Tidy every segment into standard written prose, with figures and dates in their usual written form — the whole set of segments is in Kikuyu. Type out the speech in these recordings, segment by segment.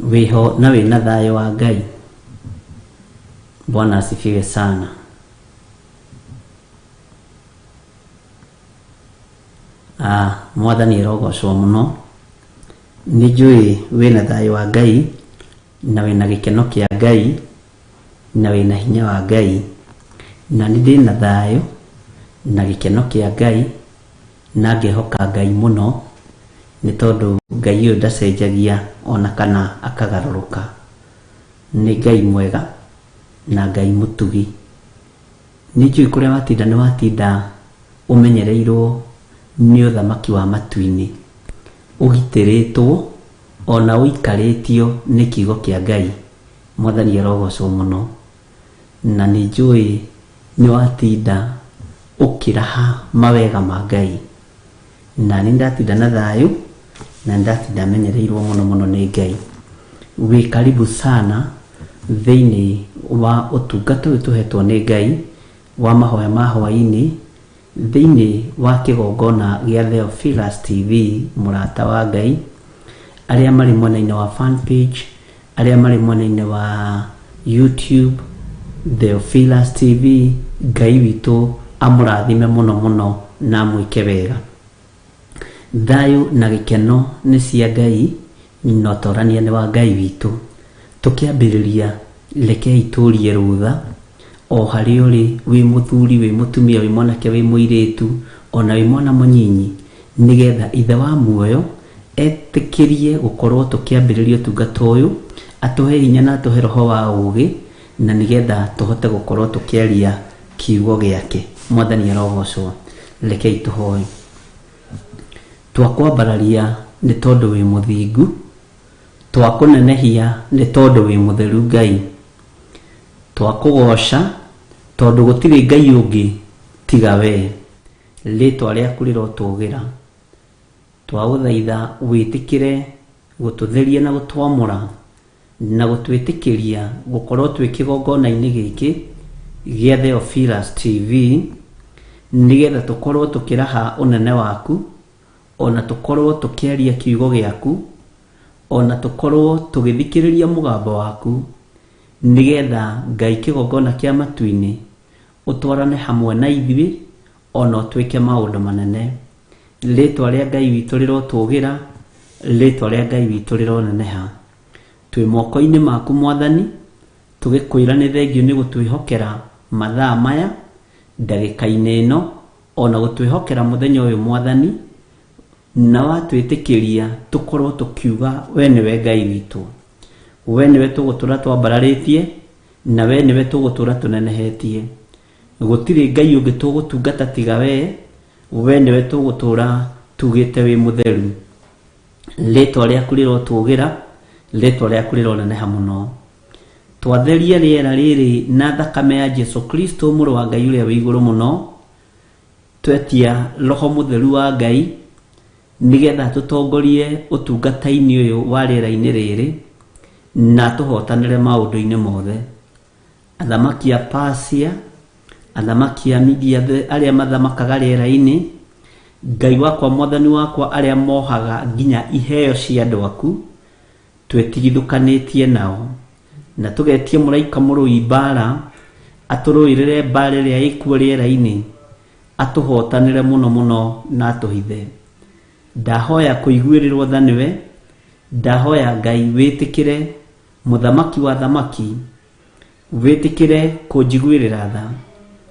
Wĩho na wĩna thayũ wa Ngai. Bwana asifiwe sana. Ah, Mwathani arogocwo mũno. Nĩ njũĩ wĩna thayũ wa Ngai na wĩna gĩkeno kĩa Ngai na wĩna hinya wa Ngai. Na nĩ ndĩna thayũ na gĩkeno kĩa Ngai na ngehoka Ngai mũno nĩ tondũ Ngai ũyũ ndacenjagia ona kana akagarũrũka. Nĩ Ngai mwega na Ngai mũtugi. Nĩ njũĩ kũrĩa watinda nĩ watinda ũmenyereirwo nĩ ũthamaki wa matu-inĩ, ũgitĩrĩtwo ona ũikarĩtio nĩ kiugo kĩa Ngai. Mwathani arogocwo mũno. Na nĩ njũĩ nĩ watinda ũkĩraha mawega ma Ngai. Na nĩ ndatinda na thayũ na nĩ ndatinda menyereirwo mũno mũno nĩ Ngai. Wĩ karibu sana thĩinĩ wa ũtungata ũyũ tũhetwo nĩ Ngai wa mahoya ma hwainĩ thĩinĩ wa kĩgongona gĩa Theophilus TV mũrata wa Ngai, arĩa marĩ mwena-inĩ wa fan page, arĩa marĩ mwena-inĩ wa YouTube Theophilus TV, Ngai witũ amũrathime mũno mũno na amwĩke wega. Thayũ na gĩkeno nĩ cia Ngai na ũtorania nĩ wa Ngai witũ. Tũkĩambĩrĩria rekei tũrie rũtha o harĩa ũrĩ, wĩ mũthuri, wĩ mũtumia, wĩ mwanake, wĩ mũirĩtu, ona wĩ mwana mũnyinyi, nĩgetha Ithe wa muoyo etĩkĩrie gũkorwo tũkĩambĩrĩria ũtungata ũyũ, atũhe hinya na atũhe roho wa ũgĩ, na nĩgetha tũhote gũkorwo tũkĩaria kiugo gĩake. Mwathani arogocwo. Rekei tũhoe. Twakwambararia nĩ tondũ wĩ mũthingu, twakũnenehia nĩ tondũ wĩ mũtheru Ngai. Twakũgoca tondũ gũtirĩ Ngai ũngĩ tiga wee. Rĩtwa rĩaku rĩrotũgĩra. Twagũthaitha wĩtĩkĩre gũtũtheria na gũtwamũra na gũtwĩtĩkĩria gũkorwo twĩ kĩgongona-inĩ gĩkĩ gĩa Theophilus TV nĩgetha tũkorwo tũkĩraha ũnene waku, ona tũkorwo tũkĩaria kiugo gĩaku, ona tũkorwo tũgĩthikĩrĩria mũgambo waku, nĩgetha Ngai kĩgongona kĩa matu-inĩ ũtwarane hamwe na ithuĩ ona ũtwĩke maũndũ manene. Rĩtwa rĩa Ngai witũ rĩrotũgĩra, rĩtwa rĩa Ngai witũ rĩroneneha. Twĩ moko-inĩ maku Mwathani, tũgĩkwĩra nĩ thengiũ nĩ gũtwĩhokera mathaa maya, ndagĩka-inĩ ĩno, ona gũtwĩhokera mũthenya ũyũ Mwathani, na watwĩtĩkĩria tũkorwo tũkiuga we nĩwe Ngai witũ. We nĩwe tũgũtũra twambararĩtie, na we nĩwe tũgũtũra tũnenehetie. Gũtirĩ Ngai ũngĩ tũgũtungata tiga we, we nĩwe tũgũtũra tugĩte wĩ mũtheru. Rĩtwa rĩaku rĩrotũgĩra, rĩtwa rĩaku rĩroneneha mũno. Twatheria rĩera rĩrĩ na thakame ya Jesu Kristo mũrũ wa Ngai ũrĩa wĩ igũrũ mũno, twetia Roho Mũtheru wa Ngai nĩgetha tũtongorie ũtungata-inĩ ũyũ wa rĩera-inĩ rĩrĩ na tũhotanĩre maũndũ-inĩ mothe. Athamaki a Persia, athamaki a Media arĩa mathamakaga rĩera-inĩ, Ngai wakwa mwathani wakwa arĩa mohaga nginya iheo cia andũ aku, twĩtigithũkanĩtie nao. Na tũgetia mũraika mũrũi mbara, atũrũĩrĩre mbara ĩrĩa ĩkuo rĩera-inĩ, atũhotanĩre mũno mũno na atũhithe. Ndahoya kũiguĩrĩrwo tha nĩwe, ndahoya Ngai wĩtĩkĩre Mũthamaki wa athamaki, wĩtĩkĩre kũnjiguĩrĩra tha,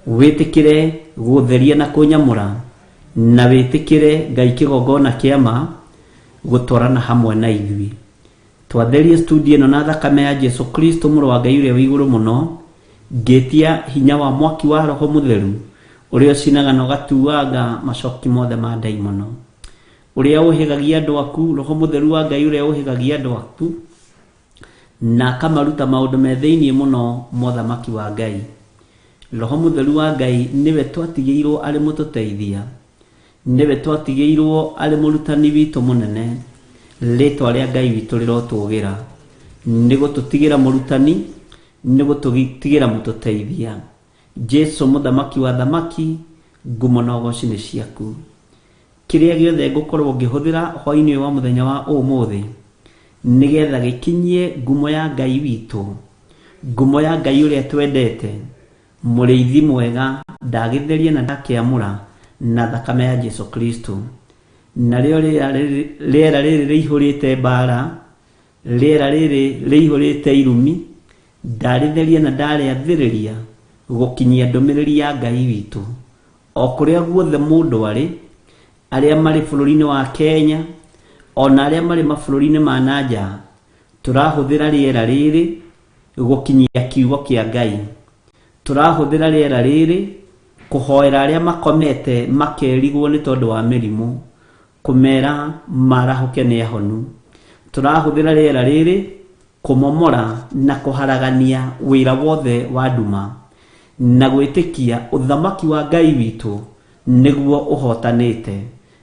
wĩtĩkĩre gũtheria na kũnyamũra, na wĩtĩkĩre Ngai kĩgongona kĩa ma gũtwarana hamwe na ithuĩ. Twatherie studio ĩno na thakame ya Jesu Kristo mũrũ wa Ngai ũrĩa wĩ igũrũ mũno, ngĩtia hinya wa mwaki wa Roho Mũtheru ũrĩa ũcinaga na ũgatuanga macoki mothe ma ndaimono. Ũrĩa ũhĩgagia andũ aku, Roho Mũtheru wa Ngai ũrĩa ũhĩgagia andũ aku, na akamaruta maũndũ me thĩinĩ mũno ma ũthamaki wa Ngai. Roho Mũtheru wa Ngai nĩwe twatigĩirwo arĩ mũtũteithia, nĩwe twatigĩirwo arĩ mũrutani witũ mũnene. Rĩtwa rĩa Ngai witũ rĩrotũgĩra. Nĩ gũtũtigĩra mũrutani, nĩ gũtũtigĩra mũtũteithia. Jesu mũthamaki wa athamaki, ngumo na ũgoci nĩ ciaku. Kĩrĩa gĩothe ngũkorwo ngĩhũthĩra hwainĩ ũyũ wa mũthenya wa ũmũthĩ, Nĩgetha gĩkinyie ngumo ya Ngai witũ, ngumo ya Ngai ũrĩa twendete, mũrĩithi mwega, ndagĩtheria na ndakĩamũra na thakame ya Jesu Kristo. Narĩo rĩera rĩrĩ rĩihũrĩte mbara, rĩera rĩrĩ rĩihũrĩte irumi, ndarĩtheria na ndarĩathĩrĩria gũkinyia ndũmĩrĩri ya Ngai witũ. O kũrĩa guothe mũndũ arĩ, arĩa marĩ bũrũri-inĩ wa Kenya, ona arĩa marĩ mabũrũri-inĩ ma na nja, tũrahũthĩra rĩera rĩrĩ gũkinyia kiugo kĩa Ngai. Tũrahũthĩra rĩera rĩrĩ kũhoera arĩa makomete makerigwo nĩ tondũ wa mĩrimũ, kũmera marahũke nĩ ahonu. Tũrahũthĩra rĩera rĩrĩ kũmomora na kũharagania wĩra wothe wa nduma, na gwĩtĩkia ũthamaki wa Ngai witũ nĩguo ũhotanĩte,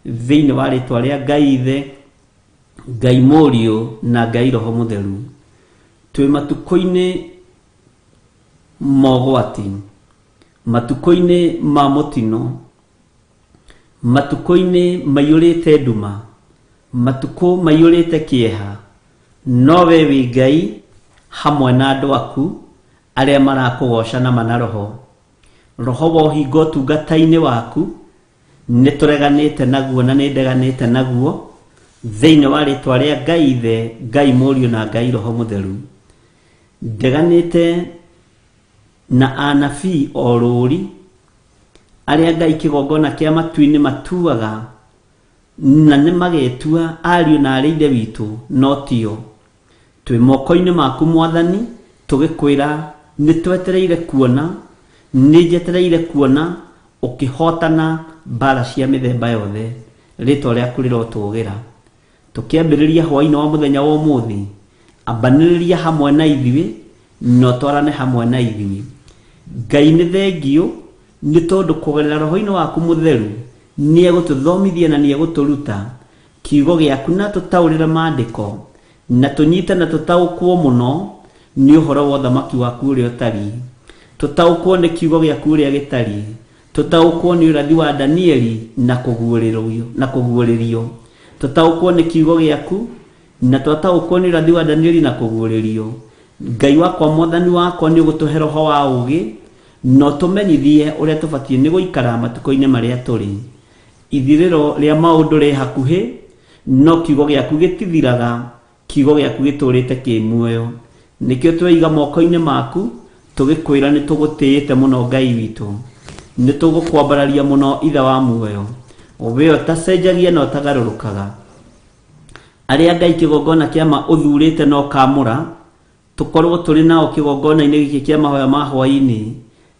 thĩinĩ wa rĩtwa rĩa Ngai Ithe, Ngai Mũriũ na Ngai Roho Mũtheru. Twĩ matukũ-inĩ mogwati, matukũ-inĩ ma mũtino, matukũ-inĩ maiyũrĩte nduma, matukũ maiyũrĩte kĩeha, no we wĩ Ngai hamwe na andũ aku arĩa marakũgoca na ma na roho. Roho wa ũhinga ũtungata-inĩ waku nĩ tũreganĩte naguo na nĩ ndeganĩte naguo thĩinĩ wa rĩtwa rĩa Ngai Ithe, Ngai Mũriũ na Ngai Roho Mũtheru. Ndeganĩte na anabii o rũri arĩa Ngai kĩgongona kĩa matu-inĩ matuaga na nĩ magetua ariũ na arĩ ithe witũ, no tio. Twĩ moko-inĩ maku Mwathani, tũgĩkwĩra nĩ twetereire kuona, nĩ njetereire kuona ũkĩhotana mbara cia mĩthemba yothe. Rĩtwa rĩaku rĩrotũgĩra. Tũkĩambĩrĩria hwaĩ-inĩ wa mũthenya wa ũmũthĩ, ambanĩrĩria hamwe na ithuĩ na ũtwarane hamwe na ithuĩ. Ngai nĩ thengiũ nĩ tondũ kũgerera roho-inĩ waku mũtheru nĩ egũtũthomithia na nĩ egũtũruta kiugo gĩaku na tũtaũrĩre maandĩko na tũnyite na tũtaũkwo mũno nĩ ũhoro wa ũthamaki waku ũrĩa ũtariĩ, tũtaũkwo nĩ kiugo gĩaku ũrĩa gĩtariĩ, tũtaũkwo nĩ ũrathi wa Danieli na kũguũrĩrio, na kũguũrĩrio, tũtaũkwo nĩ kiugo gĩaku na twataũkwo nĩ ũrathi wa Danieli na kũguũrĩrio. Ngai wakwa, Mwathani wakwa, nĩ ũgũtũhe roho wa ũũgĩ na ũtũmenyithie ũrĩa tũbatiĩ nĩ gũikara matukũ-inĩ marĩa tũrĩ. Ithirĩro rĩa maũndũ rĩ hakuhĩ, no kiugo gĩaku gĩtithiraga, kiugo gĩaku gĩtũũrĩte kĩ muoyo. Nĩkĩo tweiga moko-inĩ maku, tũgĩkwĩra nĩ tũgũtĩĩte mũno Ngai witũ, nĩ tũgũkwambararia mũno Ithe wa muoyo, we ũtacenjagia na ũtagarũrũkaga. Arĩa Ngai kĩgongona kĩa ma ũthurĩte na ũkamũra, tũkorwo tũrĩ nao kĩgongona-inĩ gĩkĩ kĩa mahoya ma hwaĩ-inĩ,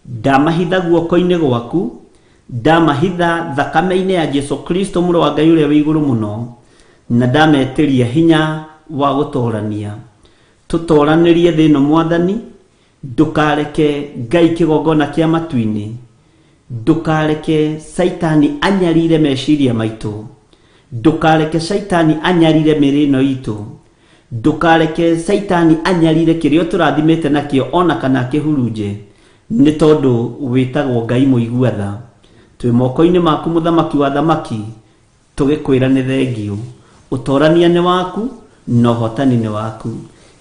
ndamahitha guoko-inĩ gwaku, ndamahitha thakame-inĩ ya Jesu Kristo mũrũ wa Ngai ũrĩa wĩ igũrũ mũno, na ndametĩria hinya wa gũtorania. Tũtoranĩrie thĩ ĩno Mwathani, ndũkareke Ngai kĩgongona kĩa matu-inĩ, ndũkareke Saitani anyarire meciria maitũ, ndũkareke Saitani anyarire mĩĩrĩ ĩno itũ, ndũkareke Saitani anyarire kĩrĩa ũtũrathimĩte nakĩo ona kana akĩhurunje, nĩ tondũ wĩtagwo Ngai mũigua tha. Twĩ moko-inĩ maku mũthamaki wa thamaki, tũgĩkwĩra nĩ thengiũ. Ũtorania nĩ waku na ũhotani nĩ waku,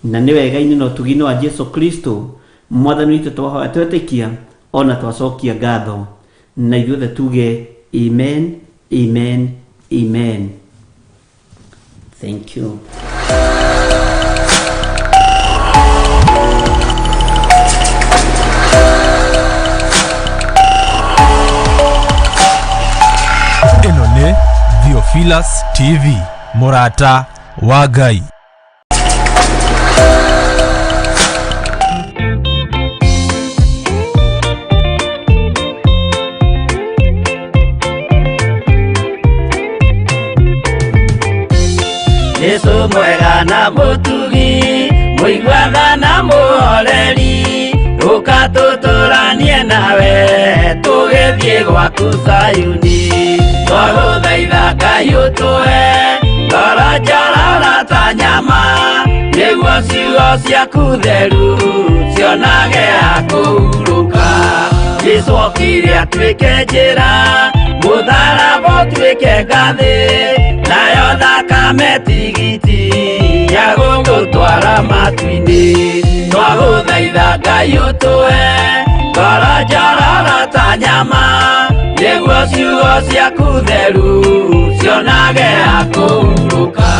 na nĩ wega-inĩ na ũtugi-inĩ wa Jesu Kristo Mwathani witũ twahoya twetĩkia ona twacokia ngatho, na ithuothe tuge amen, amen, amen. Thank you. Ĩno nĩ Theophilus TV, mũrata wa Ngai. Jesu mwega na mũtugi, mũiguatha na mũhoreri, ũka tũtũranie nawe tũgĩthiĩ gwaku Zayuni. Twagũthaitha Ngai ũtũhe ngoro njororo ta nyama, nĩguo ciugo ciaku theru cionage ha kũhurũka. Jesu okire atuĩke njĩra, mũtharaba ũtuĩke ngathĩ, nayo thakame tigiti ya. matu-inĩ. Twagũthaitha Ngai ũtũhe ngoro njororo ta nyama, nĩguo ciugo ciaku theru cionage ha kũhurũka.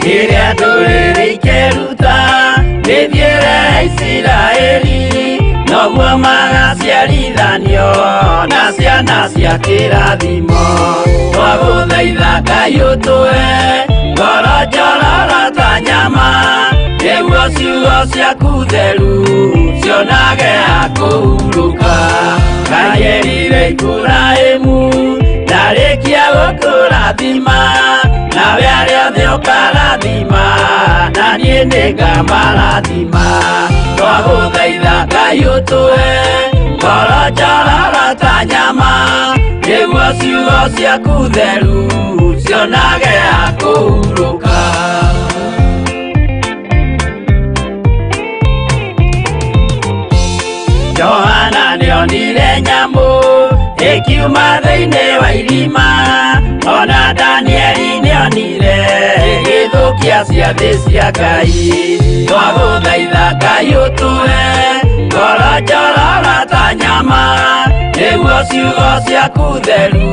Rĩrĩa ndũrĩrĩ ikeruta mĩthiĩre ya Isiraeli, noguo magaciarithanio na ciana cia kĩrathimo. Twagũthaitha Ngai ũtũhe ngoro njororo ta nyama, nĩguo ciugo ciaku theru cionage ha kũhurũka. Ngai erire Iburahĩmu ndarĩkia gũkũrathima, nawe arĩa othe ũkarathima, na niĩ nĩngamarathima. Twagũthaitha Ngai ũtũhe ngoro njororo ta nyama, nĩguo ciugo ciaku theru cionage ha kũhurũka. Johana nĩonire nyamũ ĩkiuma thĩinĩ wa irima, ona Danieli nĩonire ĩgĩthũkia ciathĩ cia Ngai. Twagũthaitha Ngai ũtũhe ngoro njororo ta nyama, nĩguo ciugo ciaku theru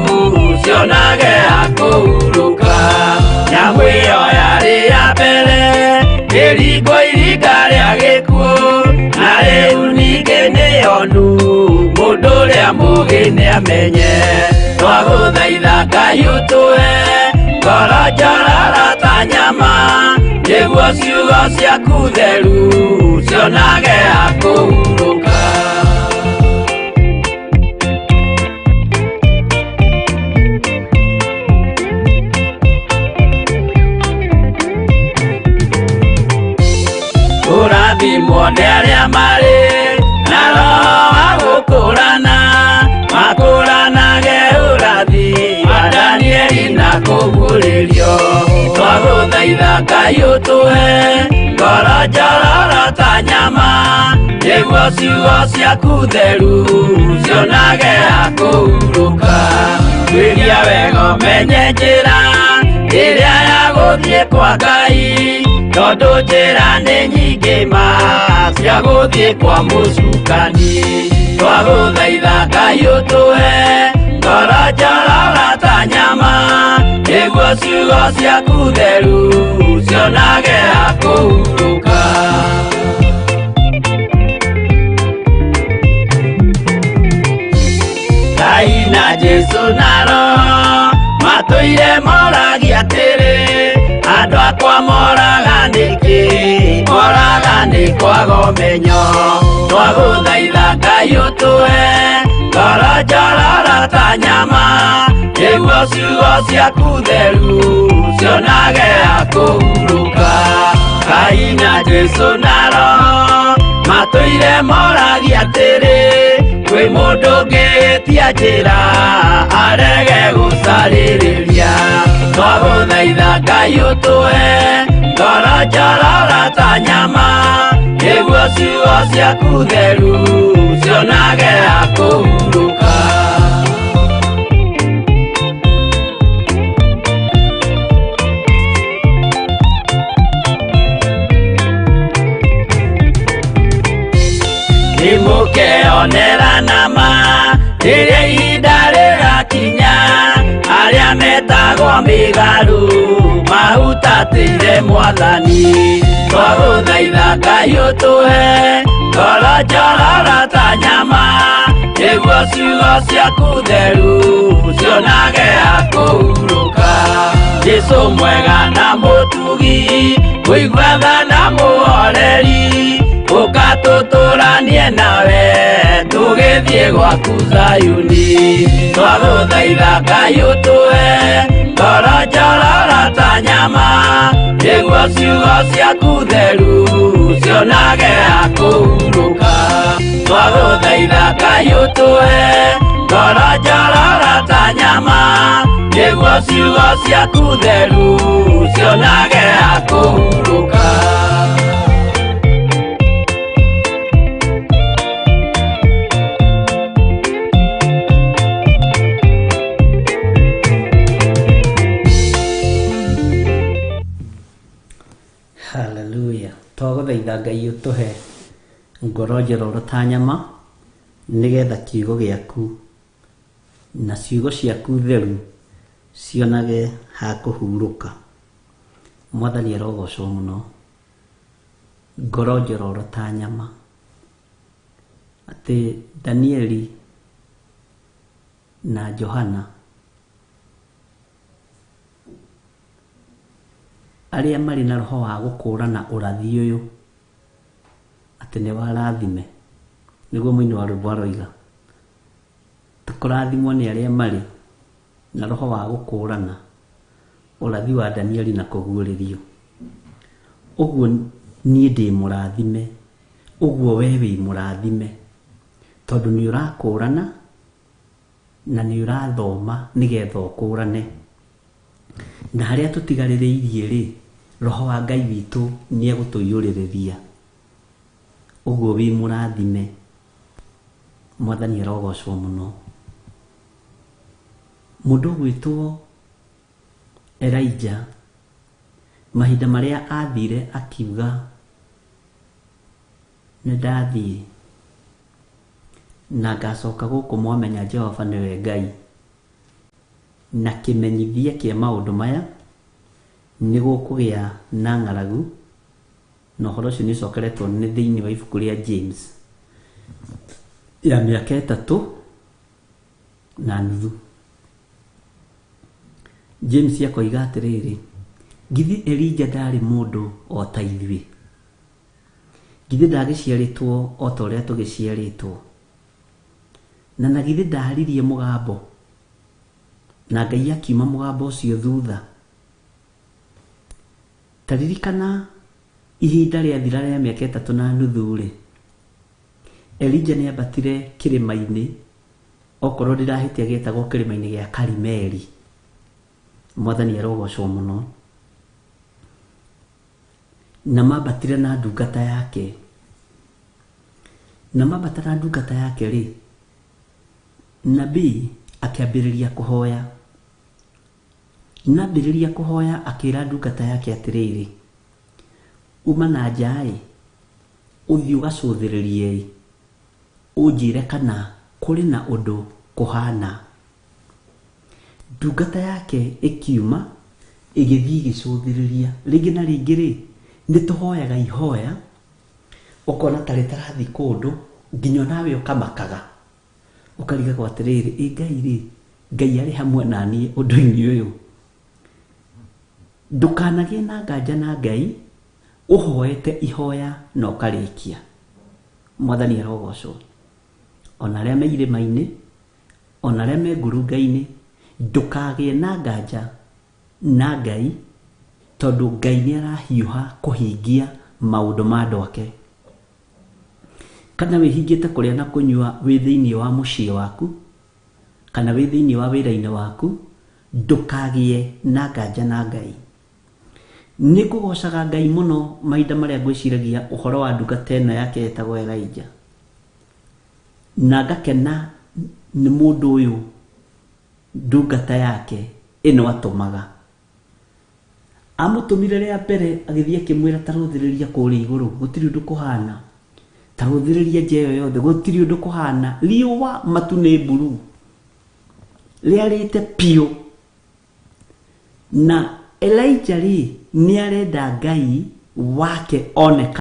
cionage ha kũhurũka. Nyamũ ĩyo yarĩ ya mbere ĩringwo iringa rĩa gĩkuũ, na rĩu ningĩ nĩyonu mũndũ ũrĩa mũũgĩ nĩamenye. Twagũthaitha Ngai ũtũhe ngoro njororo ta nyama, nĩguo ciugo ciaku theru cionage ha kũhurũka. Kũrathimwo nĩ arĩa marĩ na roho wa gũkũrana, makũranage ũrathi wa Danieli na kũguũrĩrio. Twagũthaitha Ngai ũtũhe ngoro njororo ta nyama, nĩguo ciugo ciaku theru cionage ha kũhurũka. Tuĩria wega ũmenye njĩra ĩrĩa ya gũthiĩ kwa Ngai, tondũ njĩra nĩ nyingĩ ma cia gũthiĩ kwa mũcukani. Twagũthaitha Ngai ũtũhe ngoro njororo ta nyama, nĩguo ciugo ciaku theru cionage ha kũhurũka. Ngai na Jesũ na Roho matũire moragia atĩrĩ, andũ akwa moraga nĩkĩ? Moraga nĩ kwaga ũmenyo. Twagũthaitha Ngai ũtũhe ngoro njororo ta nyama, nĩguo ciugo ciaku theru cionage ha kũhurũka. Ngai na Jesũ na Roho matũire moragia atĩrĩ, kwĩ mũndũ ũngĩtia njĩra arege gũcarĩrĩria. Twagũthaitha Ngai ũtũhe ngoro njororo ta nyama, nĩguo ciugo ciaku theru cionage ha kũhurũka. Nĩmũkeonera nama rĩrĩa ihinda rĩgakinya, arĩa metagwo mĩgarũ mahutatĩire Mwathani. Twagũthaitha Ngai ũtũhe ngoro njororo ta nyama, nĩguo ciugo ciaku theru cionage ha kũhurũka. Jesũ mwega na mũtugi, mũigua tha na mũhoreri, ũka tũtũranie nawe tũgĩthiĩ gwaku Zayuni. Twagũthaitha Ngai ũtũhe ngoro njororo ta nyama, nĩguo ciugo ciaku theru cionage ha kũhurũka. Twagũthaitha Ngai ũtũhe ngoro njororo ta nyama, nĩguo ciugo ciaku theru cionage ha kũhurũka. Ngai ũtũhe ngoro njororo ta nyama, nĩgetha kiugo gĩaku na ciugo ciaku theru cionage ha kũhurũka. Mwathani arogocwo mũno. Ngoro njororo ta nyama. Atĩ Danieli na Johana arĩa marĩ na roho wa gũkũrana ũrathi ũyũ atĩ nĩ warathime, nĩguo mũini wa rwĩmbo aroiga. Kũrathimwo nĩ arĩa marĩ na roho wa gũkũrana ũrathi wa Danieli na kũguũrĩrio. Ũguo niĩ ndĩ mũrathime, ũguo we wĩ mũrathime, tondũ nĩ ũrakũrana na nĩ ũrathoma nĩgetha ũkũrane. Na harĩa tũtigarĩrĩirie rĩ, roho wa Ngai witũ nĩ egũtũiyũrĩrĩria. Ũguo wĩ mũrathime. Mwathani arogocwo mũno. Mũndũ ũgwĩtwo Elijah mahinda marĩa athire akiuga nĩ ndathiĩ na ngacoka gũkũ mwamenya Jehova nĩwe Ngai, na kĩmenyithia kĩa maũndũ maya nĩ gũkũgĩa na ng'aragu, na ũhoro ũcio nĩ ũcokeretwo nĩ thĩinĩ wa ibuku rĩa James ya mĩaka ĩtatũ na nuthu. James akoiga atĩrĩrĩ, githĩ Elija ndarĩ mũndũ o ta ithuĩ? Githĩ ndagĩciarĩtwo o ta ũrĩa tũgĩciarĩtwo? Na na githĩ ndaririe mũgambo, na Ngai akiuma mũgambo ũcio thutha? Ta ririkana ihinda rĩathira rĩa mĩaka ĩtatũ na nuthu-rĩ, Elija nĩ ambatire kĩrĩma-inĩ, okorwo ndĩrahĩtia gĩetagwo kĩrĩma-inĩ gĩa Karimeli. Mwathani arogocwo mũno. Na mambatire na ndungata yake. Na mambata na ndungata yake rĩ, nabii akĩambĩrĩria kũhoya. Na ambĩrĩria kũhoya akĩra ndungata yake atĩrĩrĩ, uma na nja-ĩ, ũthiĩ ũgacũthĩrĩrie-ĩ, ũnjĩre kana kũrĩ na ũndũ kũhana. Ndungata yake ĩkiuma ĩgĩthiĩ ĩgĩcũthĩrĩria. Rĩngĩ na rĩngĩ rĩ, nĩ tũhoyaga ihoya, ũkona ta rĩtarathiĩ kũndũ, nginya onawe ũkamakaga. Ũkarigagwo atĩrĩrĩ, ĩ Ngai rĩ, Ngai arĩ hamwe na niĩ ũndũ-inĩ ũyũ? Ndũkanagĩe na nganja na Ngai, ũhoete ihoya na ũkarĩkia. Mwathani arogocwo. Ona arĩa me irĩma-inĩ, ona arĩa me ngurunga-inĩ, ndũkagĩe na nganja na Ngai, tondũ Ngai nĩ arahiũha kũhingia maũndũ ma andũ ake. Kana wĩhingĩte kũrĩa na kũnyua wĩ thĩinĩ wa mũciĩ waku, kana wĩ thĩinĩ wa wĩra-inĩ waku, ndũkagĩe na nganja na Ngai. Nĩ ngũgocaga Ngai mũno mahinda marĩa ngwĩciragia ũhoro wa ndungata ĩno yake ĩtagwo Elijah. Na ngakena nĩ mũndũ ũyũ ndungata yake ĩno atũmaga. Amũtũmire rĩa mbere agĩthiĩ akĩmwĩra ta rũthĩrĩria kũrĩa igũrũ gũtirĩ ũndũ kũhana, ta rũthĩrĩria nja ĩyo yothe gũtirĩ ũndũ kũhana, riũa matu nĩ mburuu, rĩarĩte piũ. Na Elijah rĩ nĩ arenda Ngai wake oneka.